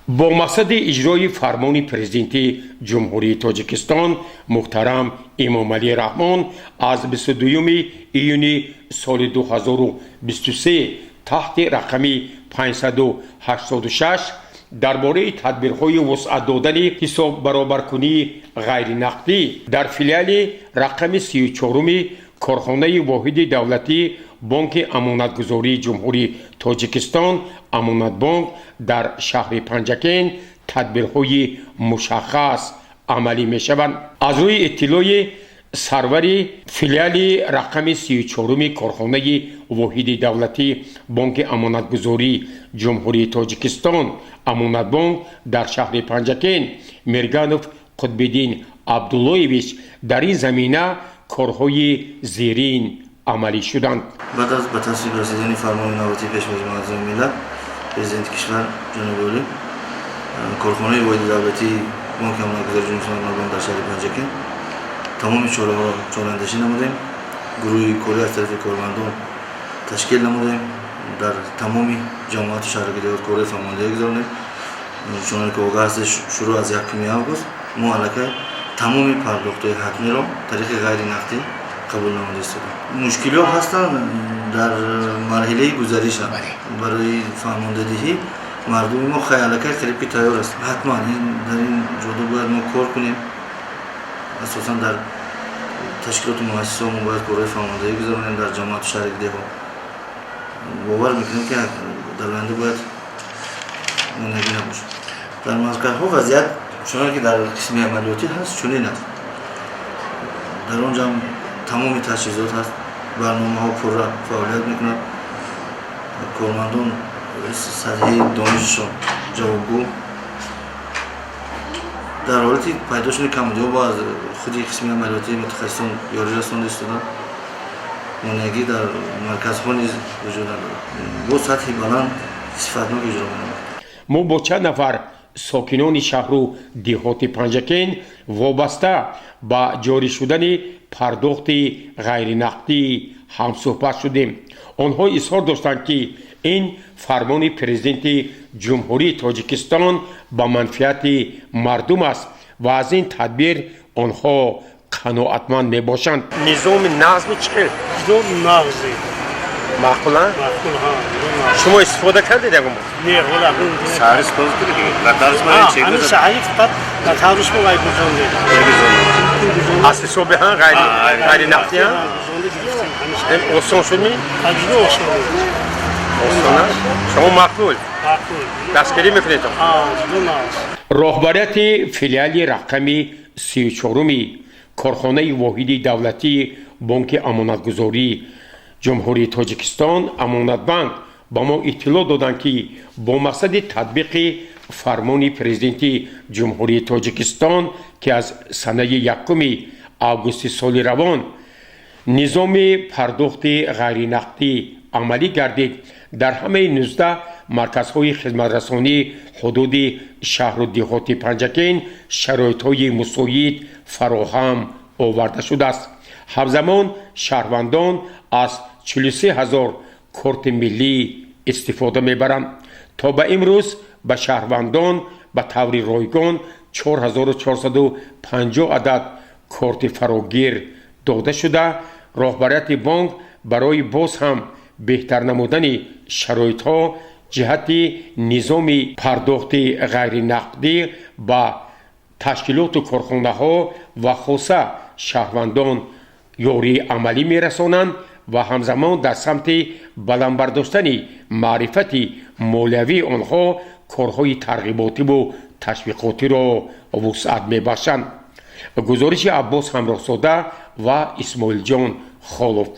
Бо мақсади иҷрои фармони Президенти Ҷумҳурии Тоҷикистон муҳтарам Эмомалӣ Раҳмон аз 22 июни соли 2023 таҳти рақами 586 дар бораи тадбирҳои вусъат додани ҳисоббаробаркунии ғайринақдӣ дар филиали рақами 34-уми корхонаи воҳиди давлатии Бонки Амонатгузории Ҷумҳурии Тоҷикистон «Амонатбонк» дар шаҳри Панҷакент тадбирҳои мушаххас амалӣ мешаванд. Аз рӯи иттилои сарвари филиали рақами 34-уми корхонаи воҳиди давлатии Бонки Амонатгузории Ҷумҳурии Тоҷикистон «Амонатбонк» дар шаҳри Панҷакент Мирганов Қутбиддин Абдуллоевич, дар ин замина корҳои зерин амалӣ шуданд. Баъд аз ба тасвиб расидани фармони навбатии Пешвои Муаззами миллат, Президенти кишвар ҷаноби олӣ, корхонаи воҳиди давлатии Бонки Амонатгузори Ҷумҳурии Амонатбонк дар шаҳри Панҷакент тамоми чораҳоро чораандешӣ намудем. Гурӯҳи корӣ аз тарафи кормандон ташкил намудем. Дар тамоми ҷамоату шаҳру деҳот корҳои фаҳмондиҳӣ гузаронем. Чуноне ки огаҳ ҳастед, шурӯъ аз 1 август мо аллакай тамоми пардохтҳои ҳатмиро тариқи ғайринақдӣ қабул намуда истодем. Мушкилиҳо ҳастанд дар марҳилаи гузариша барои фаҳмондадиҳӣ. Мардуми мо хай аллакай қариб ки тайёр аст. Ҳатман дар ин ҷода бояд мо кор кунем. Асосан дар ташкилоту муассисаҳо мо бояд корҳои фаҳмондадиҳӣ гузаронем. Дар ҷамоату шаҳри деҳо бовар мекунем, ки дар оянда бояд монеагӣ набошад. Дар марказҳо вазъият чуноне ки дар қисми амалиётӣ ҳаст, чунин аст. Дар он ҷо тамоми таҷҳизот ҳаст, барномаҳо пурра фаъолият мекунад, кормандон сатҳи донишашон ҷавобгӯ. Дар ҳолати пайдо шудани камбудиҳо бо аз худи қисми амалиётии мутахассисон ёрӣ расонда истоданд. Монеагӣ дар марказҳо низ вуҷуд надорад, бо сатҳи баланд, сифатнок иҷро менамояд. Мо бо чанд нафар сокинони шаҳру деҳоти Панҷакент вобаста ба ҷорӣ шудани пардохти ғайринақдӣ ҳамсӯҳбат шудем. Онҳо изҳор доштанд, ки ин фармони Президенти Ҷумҳурии Тоҷикистон ба манфиати мардум аст ва аз ин тадбир онҳо қаноатманд мебошанд. Низоми нағзми чӣ хел? Низом нағзи. Маъқула? Маъқул, ҳа. Шумо истифода кардед ягон бор? Не, ҳола. Саҳарис боз кардед, нотариус ма чек. Ҳамин саҳари фақат нотариус мо вай гузондем. Аз ҳисоби ҳа ғайринақдӣ ҳа осон шудми? Ҷудо осон. Осон аст. Шумо маъқул? Маъқул. Дастгирӣ мекунед? Ҷудо нағз. Роҳбарияти филиали рақами 34-уми корхонаи воҳиди давлатии Бонки Амонатгузории Ҷумҳурии Тоҷикистон «Амонатбанк» ба мо иттилоъ доданд, ки бо мақсади татбиқи фармони Президенти Ҷумҳурии Тоҷикистон, ки аз санаи 1 августи соли равон низоми пардохти ғайринақдӣ амалӣ гардид, дар ҳамаи 19 марказҳои хизматрасонии ҳудуди шаҳру деҳоти Панҷакент шароитҳои мусоид фароҳам оварда шудааст. Ҳамзамон шаҳрвандон аз 43 ҳазор корти миллӣ истифода мебаранд. То ба имрӯз ба шаҳрвандон ба таври ройгон 4450 адад корти фарогир дода шуда, роҳбарияти бонк барои боз ҳам беҳтар намудани шароитҳо ҷиҳати низоми пардохти ғайринақдӣ ба ташкилоту корхонаҳо ва хоса шаҳрвандон ёрии амалӣ мерасонанд ва ҳамзамон дар самти баланд бардоштани маърифати молиявии онҳо корҳои тарғиботиву ташвиқотиро вусъат мебахшанд. Гузориши Аббос Ҳамроҳзода ва Исмоилҷон Холов.